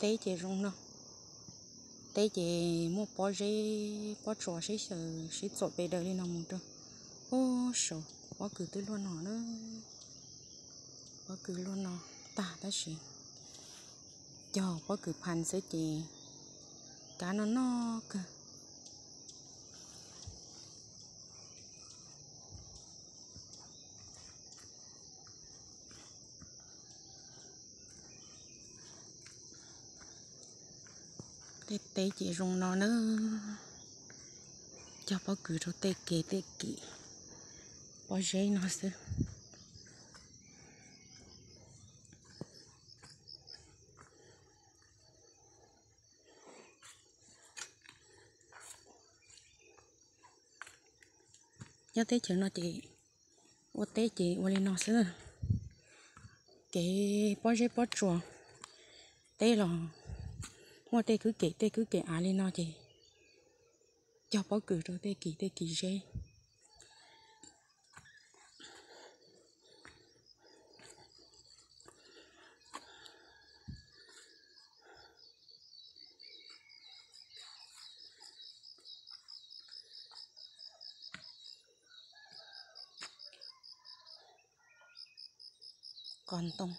Teb ces zoo no, teb ces muaj pob zeb pob tsuas sib xyaw sib txuam pes daws li no mus rau pem saud. Pob kws twb luaj no na, pob kws luaj no tag tab sis cog pob kws phav xwb ces kab noj noj kawg. Tej teb ces zoo no na, cog pob kws rau tej kev tej kim pob zeb no xwb. Nyob teb chaws no ces ua teb ces ua li no xwb. Kev pob zeb pob tsuas, teb los muaj tej kwj kem tej kwj kem av li no ces cog pob kws rau tej kis tej kis zeb. Qos ntoo,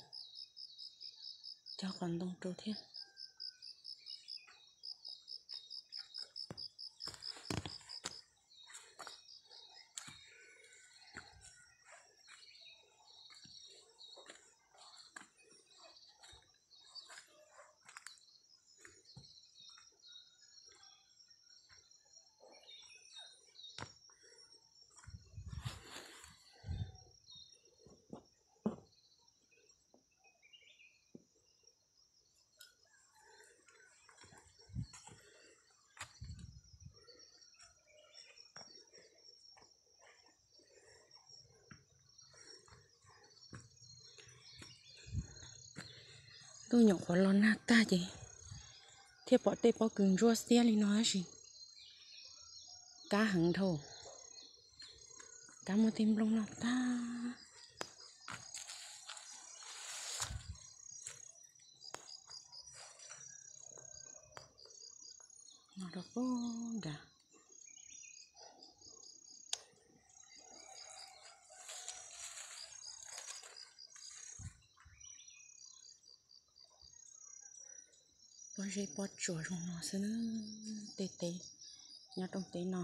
cog qos ntoo rau thiab. Ntuj nyuam qhuav los nag tag ces thiaj pom tej pob kws ntsuab xiab li no tab sis kab heev dhau, kab muab tej nplooj noj tag. No rau pem nrad. Pob zeb pob tsuas zoo no xwb, tej teb nyob rooj teb no.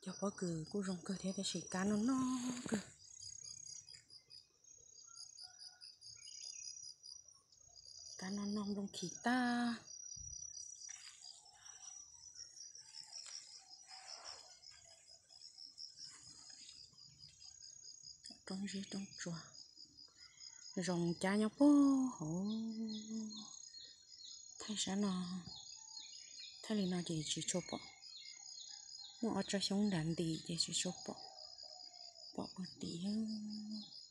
Cog pob kws kuj zoo kawg thiab tab sis kab noj noj kawg. Kab noj noj nplooj khi tag. Roob zeb roob tsuas, zoo cab nyob puag hauv. Thaij sab no, thaij li no ces tsis tshua pom, muaj ob tsob xyoob nrad nti ces tsis tshua pom, pom puag tim xwb.